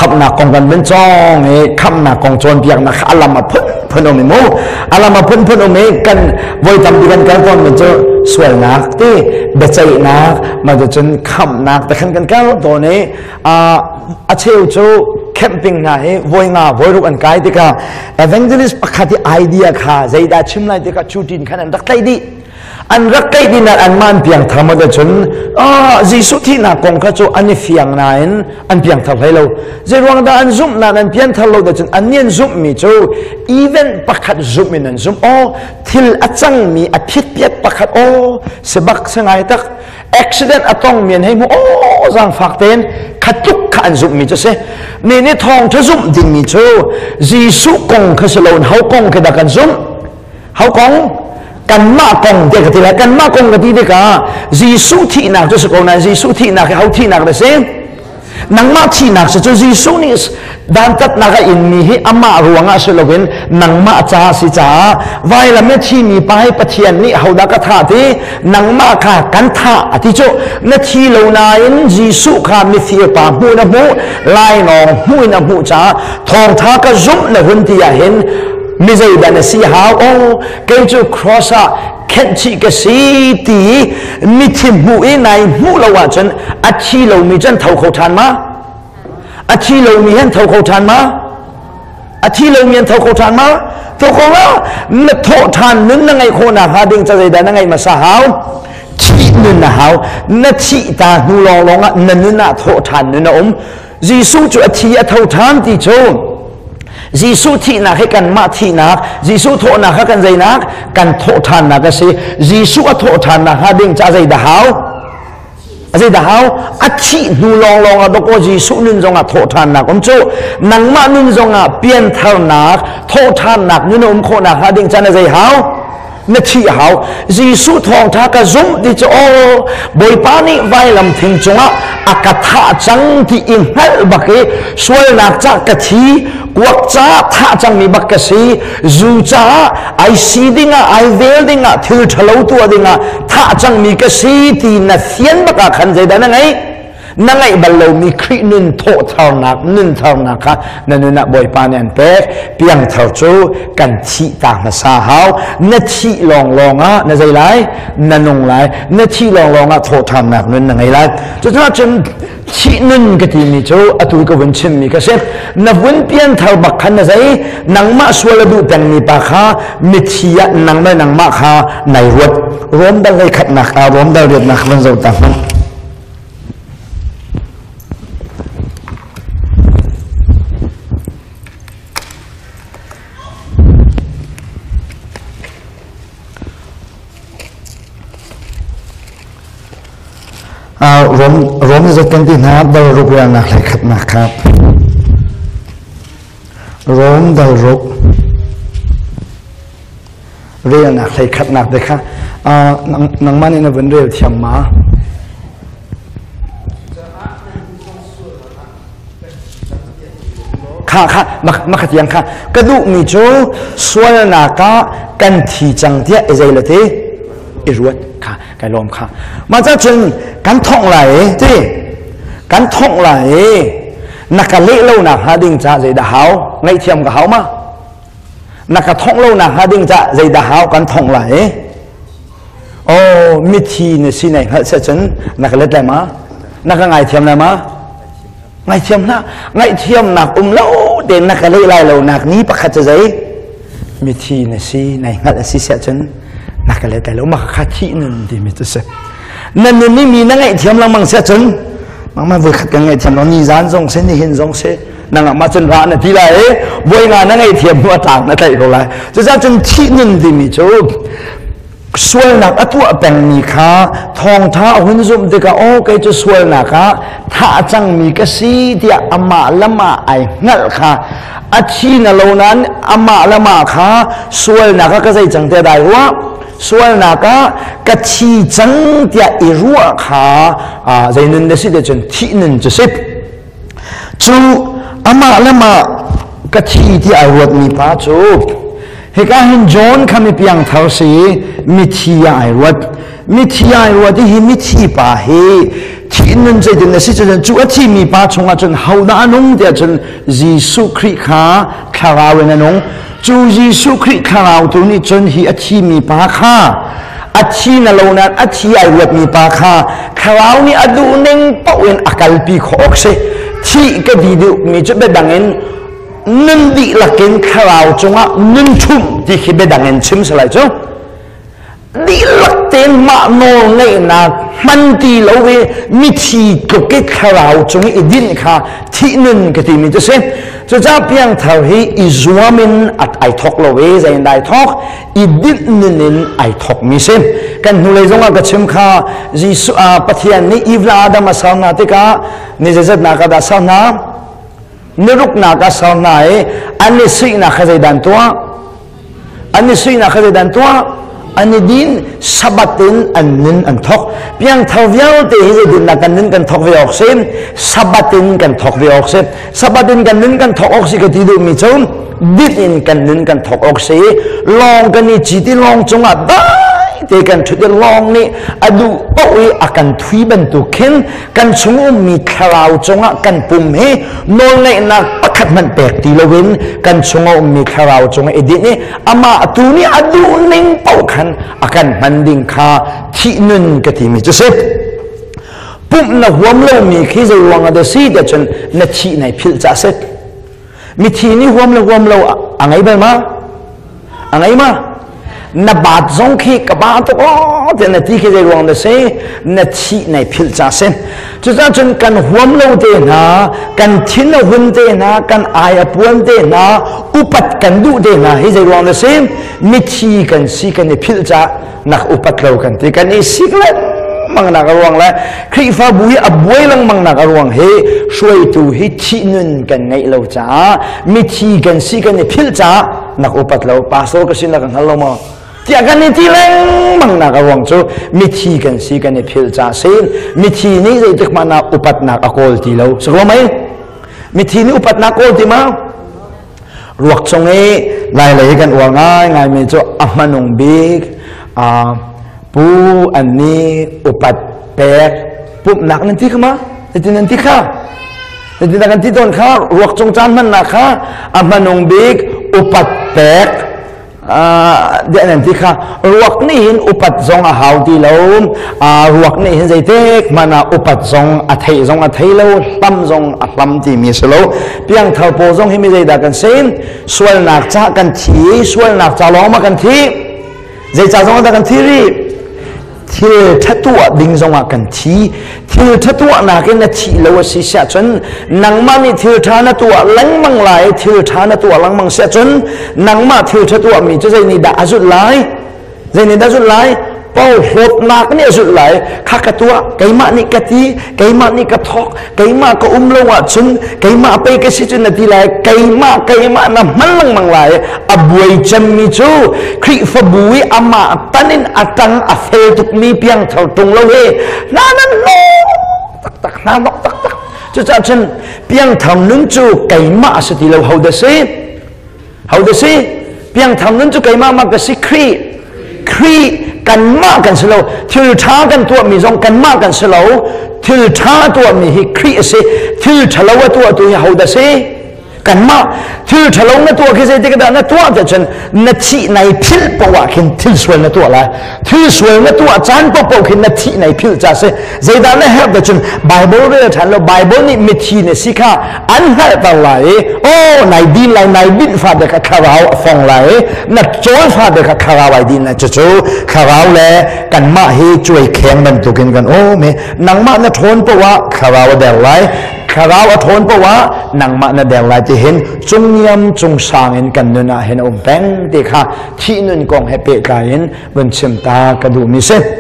Khamhnak kong kan vun cawng i khamhnak kong cawnpiaknak kha a lam a phunphun um i mu. A lam a phunphun um i kan voi tampi kan kal tawn mi cu sualnak ti biaceihnak mah cun khamhnak te khan kan kal tawn i a cheu cu camping hna hi voi nga voi ruk an kai tikah evangelist pakhat i idea kha zeidah chim lai tikah cu tin khan an rak tlaih dih. An rak tlaih dih nain anmah an piangthar maw cun Jesuh thihnak kong kha cu an i fiang nain an piangthar hlei lo. Zeiruang dah an zumh nain an pianthar lo cun an nih an zumhmi cu event pakhat zumh in an zumh. Aw, thil a cangmi a phitpiat pakhat aw si bak si ngai tak accident a tongmi an hei hmu aw zaangfak tein kha tluk kha an zumhmi cu si. Mi nih thawngṭha zumh dingmi cu Jesuh kong kha si loin ho kong khi dah kan zumh? Ho kong? Kanmah kong tiah ka ti lai. Kanmah kong ka ti tikah Jesuh thihnak cu si ko nain Jesuh thihnak hi ho thihnak na si? Nangmah thihnak si cu Jesuh nih dantatnak a inmi hi amah ruangah si loin nangmah ca si caah vailam i thimi pa hi Pathian nih hodah ka thah ti nangmah kha kan thah a ti cu. Na thi lo nain Jesuh kha mifir pa hmuh na hmuh, lainawng hmuh in a hmuh caah thawngtha ka zumh na hun ti ahhin mi zeidah na si hau? Aw, kei cu cross ah khenhchih ka si ti mithi hmuh i nai hmuh lo ahcun a thi lomi cu an tho kho ṭhan ma? A thi lomi han tho kho ṭhan ma? A thi lomi an tho kho ṭhan ma? Tho kho la. Na thawh ṭhan nun na ngeih khawh nakhnga ding ca zeidah na ngeih hmasa hau? Thih nun na hau. Na thih ta hnu lawnglawng ah na nun ah thawh ṭhan nun a um. Jesuh cu a thi a tho ṭhan ti cu Jesuh thihnak hi kanmah thihnak, Jesuh thawhnak kha kan zeinak? Kan thawh ṭhannak a si. Jesuh a thawh ṭhannak hnga ding ca zeidah hau? A zeidah hau? A thih hnu lawnglawng ah dawkaw Jesuh nun zongah thawh ṭhannak um cu. Nangmah nun zongah piantharnak, thawh ṭhannak nun a um khawhnak hnga ding ca na zei hau? Na thih hau. Jesuh thawngṭha ka zumh ti cu aw, Bawipa nih vailam thing cungah a ka thah cang ti i hngalh bak i sualnak ca ka thi, kuak ca thah cangmi bak ka si, zu caah ai si dingah, ai vel dingah, thil ṭhalo tuah dingah thah cangmi ka si ti na fian bak ah khan zeidah na ngeih? Na ngeih bal lomi Khrih nun thawhtharnak, nun tharnak kha na nun ah Bawipa nih an pek. Piangthar cu kan thih ta hmasa hau. Na thih lawnglawng ah na zei lai? Na nung lai. Na thih lawnglawng ah thawhthannak nun na ngei lai. Cucaah cun thih nun ka timi cu atu ka vun chimmi ka si. Na vun pianthar bak khan na zei? Nangmah sual a duh pengmi pa kha mithi ah nang le nangmah kha nai ruat. Rom dal hleikhatnak ah Rom dal riatnak van zoh ta hmanh. Rom Rom zat kan ti hna dal ruk rialnak hlei khatnak kha Rom dal ruk relnak hlei khatnak te kha nangmah nih na vun rel thiam ma? Kha kha makha tiang kha ka duhmi cu sualnak ah kan thi cang tiah i zei le ti i ruat kha kai lawm kha. Mah ca cun kan thongh lai ti kan thongh lai na ka leh lo nak hnga ding ca zeidah hau? Ngaihthiam ka hau ma? Na ka thongh lo nak hnga ding cah zeidah hau? Kan thongh lai. Oh, mithi na si nai hngalh seh cun na ka let lai ma? Na ka ngaithiam lai ma? Ngaithiam hlah. Ngaihthiamnak um lo tein na ka leh lai lo nak ni pakhat cu zei? Mithi na si nai hngalh a si seh cun na ka let lai lo. Mah kha thih nun timi cu si. Na nun i mi na ngaihthiam lengmang seh cun mangmah voi khat kan ngaihthiam lo, ni zan zong si, nihin zong si, nangah mah cun ra na ti lai i voi nga na ngaihthiam hnu a tlang na tlaih ko lai. Cucaah cun thih nun timi cu sualnak a tuah pengmi kha thawngtha a hun zumh tikah, aw, kei cu sualnak ah thah cangmi ka si tiah amah lam ah ai hngalh kha a thi na lo nain amah lam ah kha sualnak ah ka zei cang tiah dai ruah, sualnak ah ka thi cang tiah i ruah kha zei nun na si te cun thih nun cu si. Cu amah le mah ka thi ti ai ruatmi pa cu hika hin John kha mi piangthar si, mithi ah ai ruat. Mithi ai ruat i hi mithi pa hi Thi nun zeitin a si cun cu a thimi pa chungah cun hodah a nung tiah cun Jesuh Khrih kha thlarau in a nung. Cu Jesuh Khrih thlarau tu nih cun hi a thimi pa kha a thi na lo nain a thi ai ruatmi pa kha thlarau nih a duh ning paoh in a kalpi khawh awk si. Thih ka ti duhmi cu biadang in nun dihlak in thlarau cungah nun ṭhumh ti khi biadang in chim si lai cu. Dihlak tein mah nawl ngeihnak hman ti lo i mithi tluk i thlarau cung i dinh kha thih nun ka timi cu si. Cucaah piangthar hi i zuam in ai thawk lo i zei in dah ai thawk? I dinh nun in ai thawkmi si. Kan hnulei zongah ka chim kha Jesuh Pathian nih Eve le Adam a ser hna tikah ni zeizatnak ah dah ser hna? Ni ruknak ah ser hna i an i suihnak kha zeidah an tuah? An i suinak kha zeidah an tuah? An i din. Sabbath in an nun an thawk. Piangthar vialte hi zeitindah kan nun kan thawk ve awk si? Sabbath in kan thawk ve awk si. Sabbath in kan nun kan thawk awk si ka ti duhmi cu dit in kan nun kan thawk awk si. Lawng kan i cit i lawng cungah dai te kan ṭhut i lawng nih a duh paoh i a kan thui bantuk khin kan chung ummi thlarau cungah kan pum hi nawlngeihnak pakhat hmanh pek ti loin kan chungah ummi thlarau cungah i dinh i amah tu nih a duh ning paoh khan a kan hman ding kha thih nun ka timi cu si. Pumh na huam lomi khi zei ruang ah dah si tiah cun na thih nai philh ca si. Mithi nih huam le huam lo a ngei bal ma? A ngei ma? Na baat zong khi ka ba tuk aw tiah na ti khi zei ruang na si? Na thih nai philh ca si. Cucaah cun kan huam lo te hna, kan thin a hun te hna, kan ai a puan te hna, upat kan duh te hna hi zei ruang na si? Mithi kan si kan i philh ca nak upat lo kan ti. Kan i sik lengmang nak a ruang le Khrihfabu hi a buai lengmang nak a ruang hi hruaitu hi thih nun kan ngeih lo caah mithi kan si kan i philh caah nak upat lo. Pastor ka si na ka hngal lo maw tiah kan i ti lengmang nak a ruang cu mithi kan si kan i philh caah si. Mithi nih zeitik hmanh ah upatnak a kawl ti lo si ko mei? Mithi nih upatnak kawl ti ma? Ruak cung i Lailei kan uar ngaingaimi cu a hmanung bik pu an nih upat pek pumhnak nan ti kha ma? Ti nan ti kha? Ti kan ti tawn kha ruak cung caan hmannak kha a hmanung bik upat pek deh nan ti kha. Ruak nih hin upat zong a hau ti lo. Ruak nih hin zeitik hmanh ah upat zong a theih zong a thei lo, hlam zong a hlam timi si lo. Piangthar pawl zong hi mi zeidah kan si? Sualnak ca kan thi. Sualnak ca lawng ma kan thi? Zei ca zong dah kan thi rih? Thil ṭha tuah ding zongah kan thi. Thil ṭha tuahnak in na thih lo a si siah cun nangmah nih thil ṭha na tuah lengmang lai. Thil ṭha na tuah lengmang siah cun nangmah thil ṭha tuahmi cu zei nih dah a zulh lai? Zei nih dah zulh lai? Porhlawtnak nih a zulh lai. Kha ka tuah, keimah nih ka ti, keimah nih ka thawk, keimah ka um lo ahcun keimah pei ka si cun na ti lai. Keimah keimah na hman lengmang lai. A buai cemmi cu Khrihfabu i amah tan in a tang a fel tukmi piangthar tung lo hi hna nan hnawk taktak, hna hnawk taktak. Cucaah cun piangthar nun cu keimah a si ti lo. Ho dah si? Ho dah si? Piangthar nun cu keimah ma ka si? Khrih. Khrih kanmah kan si lo. Thil ṭha kan tuahmi zong kanmah kan si lo. Thil ṭha tuahmi hi Khrih a si. Thil ṭhalo a tuahtu hi ho dah si? Kanmah. Thil ṭhalo na tuah khi zeitik dah na tuah te cun na thih nai philh poah ah khin thil sual na tuah lai. Thil sual na tuah caan paohpaoh khin na thih nai philh ca si. Zeidah na herh te cun Bible rel ṭhan lo. Bible nih mithi na si kha an hngalhter lai i aw nai din lai, nai dinh fate kha thlarau a fong lai i na cawl fate kha thlarau ai din lai. Cucu thlarau le kanmah hi cuai kheng bantukin kan um i nangmah na ṭhawn poah ah thlarau a der lai, thlarau a ṭhawn poah ah nangmah na der lai ti hin cungniam cungsang in kan nun ah hin a um peng ti kha thih nun kong he pehtlai in vun chim ta ka duhmi si.